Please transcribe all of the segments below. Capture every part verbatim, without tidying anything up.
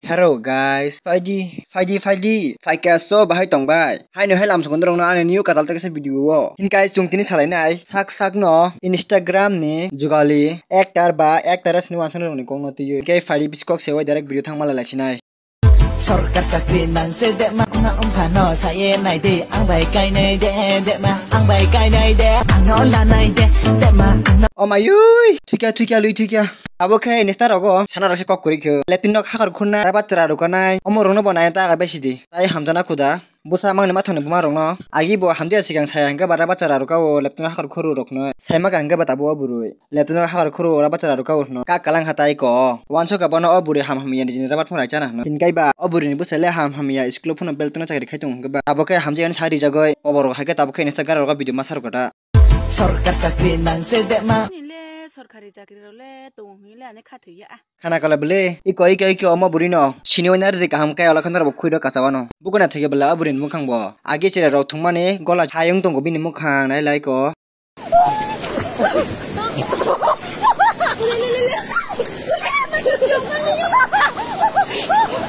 Hello guys, phaidi, phaidi, phaidi. Phaikha so bahai tongbai. Haino hai lamsukundrokno ani new katal teksa video o. Hinkhe guys, chwng tini salainai sak sakno Instagram ni jugali actor ba actress ni wansuknai rokni kokno twiwi. Hinkhe phaidi biskok sewai direct video thangma lai laisinai. Sorkar chakri nang se de ma ma um phano saye nai de ang bai kai nai de de ma ang bai kai nai de ano la nai de de ma ano. O mayui, thikya, thikya, lui thikya. Abo khe Insta rogo sana rok se kok kwrwi khe. Latrine nok hakar khurna, raba chwra rwkanai. Omo rokno bo nai ta ga besi di. Tai hamjana khuda. Bwsa mangni mathangni buma rokno. Agi bo hamjaya sikang saya hwnkhe ba raba chwra rwka o latrine hakar khuru rokno. Saima ka hwnkhe ba tabuk o bwrwi. Latrine hakar khuru o raba chwra rwka o hwno. Kak kalang kha tai ko. Wansok ka bono o bwrwi ham hamya ni raba thung rai chana hwno. Hinkhe ba o bwrwi ni bwsai le ham hamya school o phano belt no chakri khai tongo hwnkhe ba. Abo khe hamjaya sa rijagoi. Kobor rok hai khe tabuk khe Insta gara rogo video ma sa rwkha ta. Sorkar chakri nang se de ma. Nile sorkari chakri rok le tongo hwnwi le ane kha thwi ya. Khana kala bwle, iko, iko, iko, omo bwrwi no. Sini wai nari kaham khe ola khanaro bo khwi rok kacha wano. Bukuna thwikhe bwle o bwrwi ni mukhang bo. Agi chwrai rok thwngmani gola hayung tongo bini mukhang nai lai ko.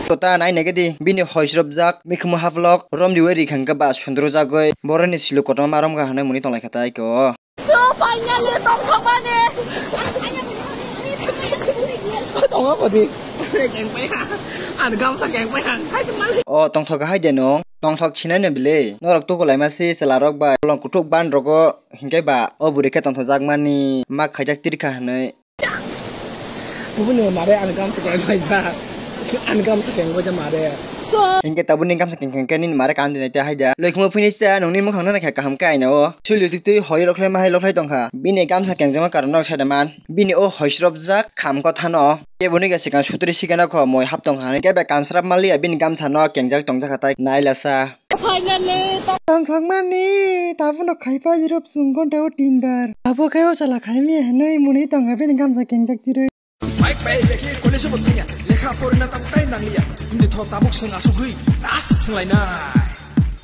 Tota nai nai gedi bini hoisrop jak mikhumu haplok romdi wai ri khang khe ba sundro jagoi boroni silo kotorma rom kha hwnwi muni tong lai kha tai ko. So, finally, tongthokmani. Tongo kodi. Kengpai ha. Ani gamsa kengpai ha. Sai se mali. O, tongthok hai de nung. Tongthok sinai no bile. Norok tuku lai ma si chwla rok bai. Bolong kuthuk ban rogo hinkhe ba. O bwrwi khe tongthok jak mani. Mak khaijak tirkha hinwi. Bubuni mare ani gamsa keng bai ja. Ani gamsa keng bai ja mare. So. Hinkhe tabuni gamsa keng keng khe nini mare kandi nai te hai ja. Loikhmo phini cha nungni mukhang no naikha kaham khe aina o. Sui lutuk twi hoi lokhlai ma hai lokhlai tongkha. Bini gamsa keng jama karon no sai da man. Bini o hoisrop jak kham kotha no. Keboni ga sikang sutri sikana kho moi hap tongkha. Hinkhe bai kansrap maliya bini gamsa no kengjak tongjak kha tai nailasa. Finally, tongthokmani, tabukno khaipai rwp chwng ghonta o tin bar. Abo khe o chala khaimya hinwi mwnwi tongkha bini gamsa kengjak tirwi. Bike pai lekhe college bo thangya, lekha porina tabuk tai nangliya. Hindi tho tabuk swng asugwi ras thwnglainai.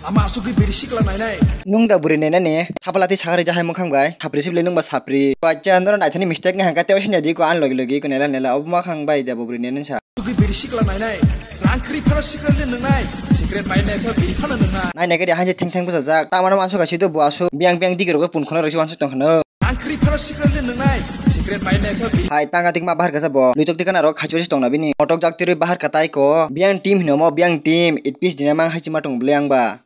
Lama asugwi biri sikla nainai. Nung da bwrwi nainani, thapalati sakari jahai mukhang bai. Sapri sibli nung ba sapri. Acha andro naithani mistake ni hangka teo sinya di ko an logi logi ko nela nela. Obo mukhang bai da bo bwrwi nainani sa. Tugwi biri sikla nainai. Rang kwrwi phano sikla le nwngnai. Secret bai nai khe biri phano nwngnai. Nai nai khe de hainse theng theng bwsajak. Tamano mansu ka sido bo asuk. Biang biang digi rogo pun khono rwisi wansuk tong khano. Rang kwrwi phano sikla le nwngnai. Secret bai nai khe biri. Hai tanga tik ma bahar kasa bo. Luitok tik na rok khachuri tong na bini. Otok jak tiri bahar ka tai ko. Biang team hino mo biang team. It piece dina mang hai chima tong bwle ang ba.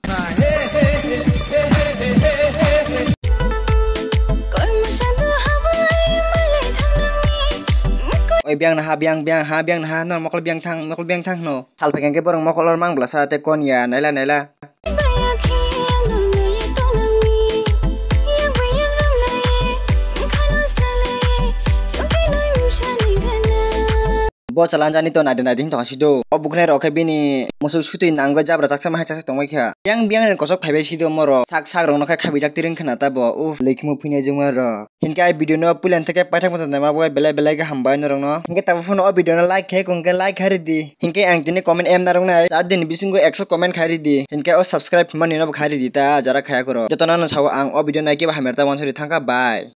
Oi biang naha biang biang ha biang naha nor mokol biang thang mokol biang thang no sal phaikang khe borok mokol or mang bwlasa tei kon ya naila naila. Bo chalanjani to naidi naidi hintong sido. O buknai rok khe bini musuk sutwi nangwi jabra chaksa ma hai chaksa tongbai kha. Yang biang ni kosok phaibai sido moro. Sak sak rok no khe khabijak tiring khna ta bo. Uf, lekhimu phine juma rok. Hinkhe ai video no puilan theke paithak masa naima bo belai belai khe hambai norok no. Hinkhe tabuk phano o video no like khe kung khe like khe ridi. Hinkhe ang tini comment em narwk nai. Char din bisingo ekso comment khe ridi. Hinkhe o subscribe hwnmani no bo khe ridi ta jara khaya koro. Joto no no sao ang o video nai khe bo hamya ta wansuri thangkha bye.